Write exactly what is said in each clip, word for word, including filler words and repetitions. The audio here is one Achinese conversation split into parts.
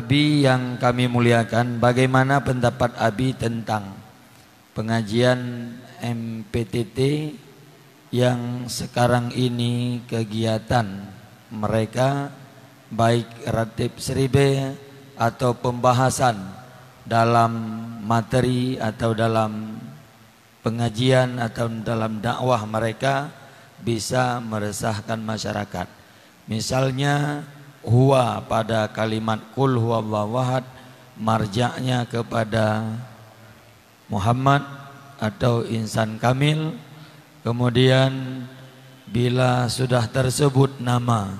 Abi yang kami muliakan, bagaimana pendapat Abi tentang pengajian M P T T yang sekarang ini kegiatan mereka, baik ratib siribèe atau pembahasan dalam materi atau dalam pengajian atau dalam dakwah mereka bisa meresahkan masyarakat. Misalnya, huwa pada kalimat qul huwallahu ahad, marja'nya kepada Muhammad atau insan kamil. Kemudian, bila sudah tersebut nama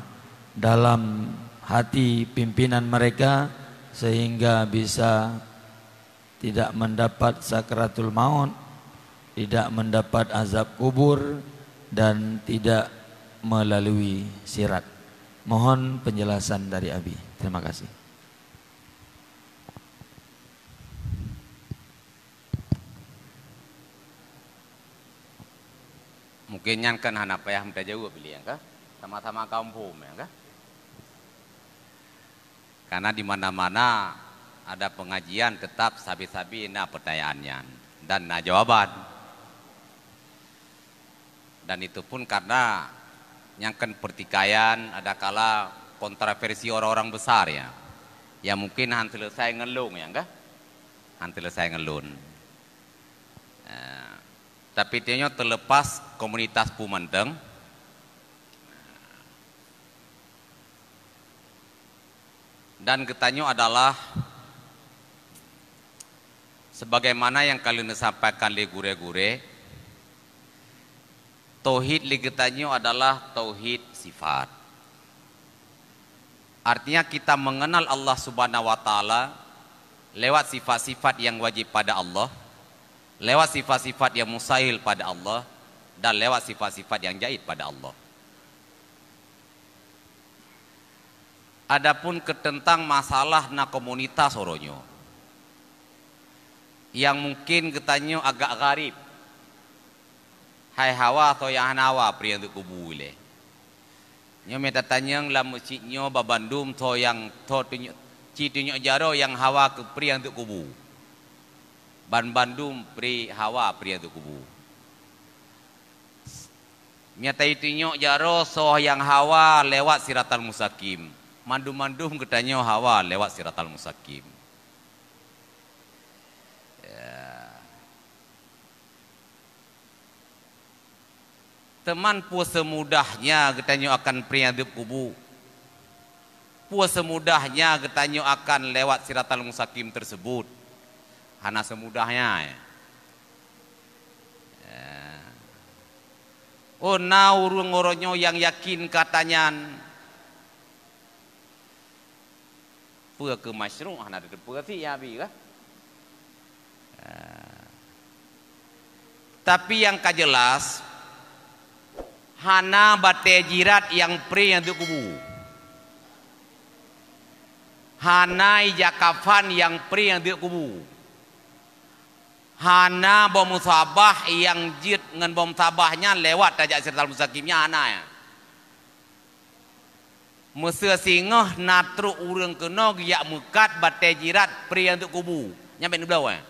dalam hati pimpinan mereka, sehingga bisa tidak mendapat sakratul maut, tidak mendapat azab kubur, dan tidak melalui sirat. Mohon penjelasan dari Abi. Terima kasih. Mungkin nyan kan hana payah meutajaweueb lé, ya kah? Sama-sama kaum phom, ya kah? Karena di mana-mana ada pengajian, tetap sabe-sabe na pertanyaan nyan dan na jawaban. Dan itu pun karena nyang kan pertikaian, adakala kontroversi orang-orang besar, ya, yang mungkin han selesai ngon lôn, ya kah? Han selesai ngon lôn. Eh, tapi tanyoe terlepas komunitas peue mantong, dan geutanyoe adalah sebagaimana nyang ka lheueh neusampaikan lé gurée-gurée, tauhid lé geutanyoe adalah tauhid sifat. Artinya, kita mengenal Allah Subhanahu wa Ta'ala lewat sifat-sifat yang wajib pada Allah, lewat sifat-sifat yang mustahil pada Allah, dan lewat sifat-sifat yang jaiz pada Allah. Adapun keu teuntang masalah na komunitas uroe nyoe, nyang mungkin geutanyoe agak gharib, hai hawa soe nyang hana hawa pri ateueh kubu ilée. Nyoe mita tanyong lam meuseujid nyoe, ban bandum soe nyang, soe tunyok, ci tunyok jaroe nyang hawa keu pri ateueh kubu. Ban bandum pri hawa pri ateueh kubu. Nyata itunyok jaroe soe nyang hawa lewat siratal mustaqim. Mandum-mandum geutanyoe hawa lewat siratal mustaqim. Ya. Teuma peue seumudahnya geutanyoe akan pri ateueh kubu? Peue seumudahnya geutanyoe akan lewat siratal mustaqim tersebut? Hana seumudahnya, ya. Ya. Oh, na ureuëng uroe nyoe nyang yakin keu ata nyan. Peue keu masyruq hana teupeu sit ya Abi kah? Ah. Tapi nyang ka jeulaih, hana batée jirat nyang pri ateueh kubu. Hana ija kafan nyang pri ateueh kubu. Hana boh musabah nyang jeuet ngon boh musabah nyan lewat tajak siratal mustaqim nyan, hana, ya. Meuseu singoh na trok ureuëng keunoe geujak meukat batée jirat pri ateueh kubu. Nyan bék neubloe, eh.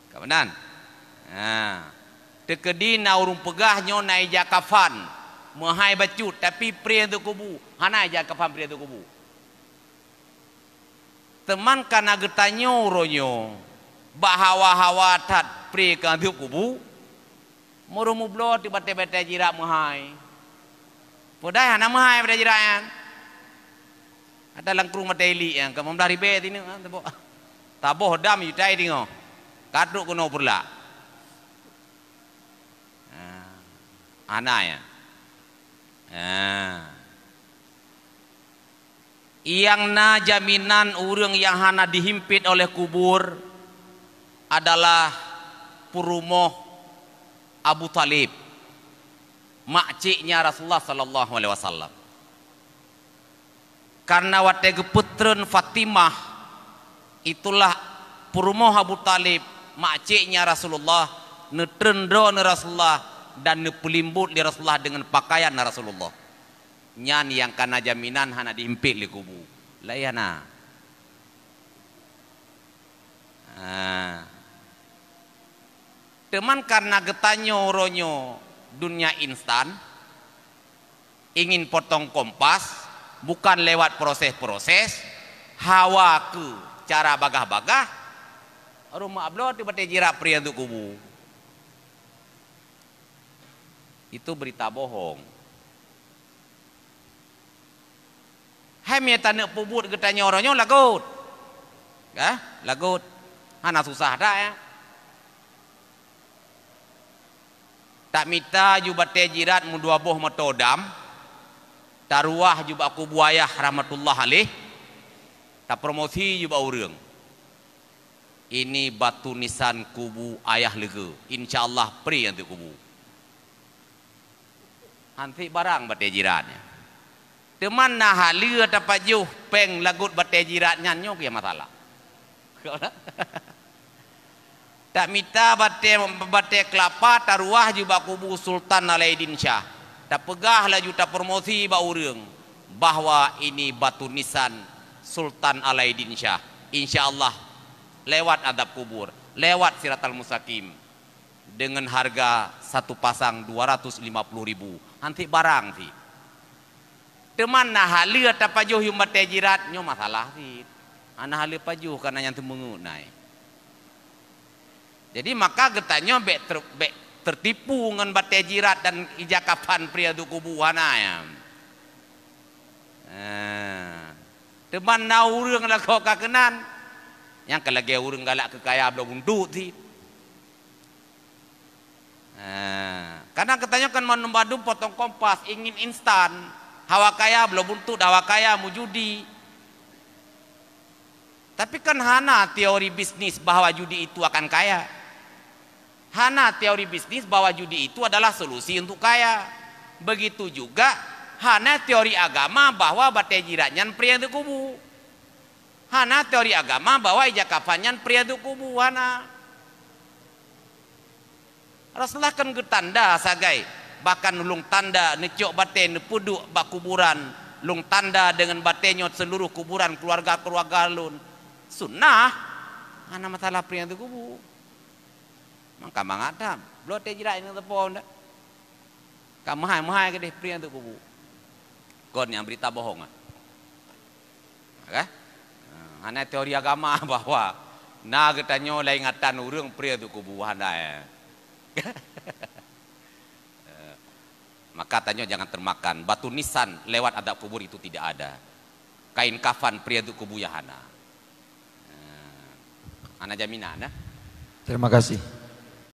Ka meunan? Ha. Teukeudi na ureuëng peugah nyoe na ija kafan, meuhai bacut, tapi pri ateueh kubu. Hana ija kafan pri ateueh kubu. Teuma kana geutanyoe uroe nyoe, bak hawa-hawa that pri keu ateueh kubu, meureumu bloe teuh batée-batée jirat meuhai. Peudai hana meuhai batée jirat nyan. Ada langkrueng batée ilik nyan, ka lima belas ribée tinoe, ha, taboh. Taboh dam jutai tingoh. Ka trok keunoe peureulak. Ha, hana nyan. Ha. Nyang na jaminan ureuëng nyang hana dihimpit oleh kubur adalah peurumoh Abu Thalib, makciknya Rasulullah sallallahu alaihi wasallam. Karena watée geupeutreun Fatimah, itulah peurumoh Abu Thalib, makciknya Rasulullah, neutreun droeneuh Rasulullah dan neupeulimbot lé Rasulullah deungon pakaian Rasulullah. Nyan nyang kana jaminan hana dihimpit lé kubu. Laén na. Ha. Teuma karena geutanyoe uroe nyoe dunia instan, ingin potong kompas, bukan lewat proses-proses, hawa keu cara bagah-bagah, rumoh abloe teuh batée jirat pri anteuk kubu. Itu berita bohong. Hai mie taneuk peubuet geutanyoe uroe nyoe lagot. Ka? Lagot. Hana susah dak ya. Tamita ju batée jirat meudua boh moto dam, taruwah ju bak kubu ayah rahmatullah alaih, tapromosi ju bak ureuëng. Ini batu nisan kubu ayah leuga. Insya Allah pri anteuk kubu. Hansit barang batée jirat nyan. Teuma na haleue tapajoh péng lagot batée jirat nyan nyoe keu masalah. Tamita batée, batée keulapa taruwah ju bak kubu Sultan Alaiddin Syah. Tapeugah laju tapromosi bak ureuëng bahwa ini batu nisan Sultan Alaiddin Syah. Insya Allah lewat adab kubur, lewat siratal mustaqim. Dengan harga satu pasang dua ratus lima puluh ribu. Hansit barang sit. Teuma na haleue tapajoh yum batée jirat nyoe masalah sit. Hana haleue pajoh kana nyang teumeungeut nai. Jadi maka geutanyoe bék ter-, bék tertipu ngon batée jirat dan ija kafan pri anteuk kubu hana ya. Ha. Teuma na ureuëng lagoe ka keunan, nyang ka lagée ureuëng galak keu kaya bloe buntot sit. Ha, kadang geutanyoe kan mandum-mandum potong kompas, ingin instan, hawa kaya bloe buntot, hawa kaya meujudi. Tapi kan hana teori bisnis bahwa judi itu akan kaya. Hana teori bisnis bahwa judi itu adalah solusi untuk kaya. Begitu juga hana teori agama bahwa batée jirat nyan pri anteuk kubu. Hana teori agama bahwa ija kafan nyan pri anteuk kubu, hana. Rasulullah kan geutanda sagai, bahkan lôn tanda neucok batée neupeuduek bak kuburan, lôn tanda deungon batée nyoe seluruh kuburan keuluwarga-keuluwarga lôn. Sunnah, hana masalah pri anteuk kubu. Maka mangat that, bloe teuh jirat inong teupon dak. Ka meuhai-meuhai keudeh pri anteuk kubu. Kon nyang berita bohong ah. Ka? Ha, hana teori agama bahwa na geutanyoe laingatan ureuëng pri anteuk kubu hana ya. Maka tanyoe jangan termakan. Batu nisan lewat adab kubur itu tidak ada. Kain kafan pri anteuk kubu ya hana. Ha. Hana jaminan ya. Terima kasih.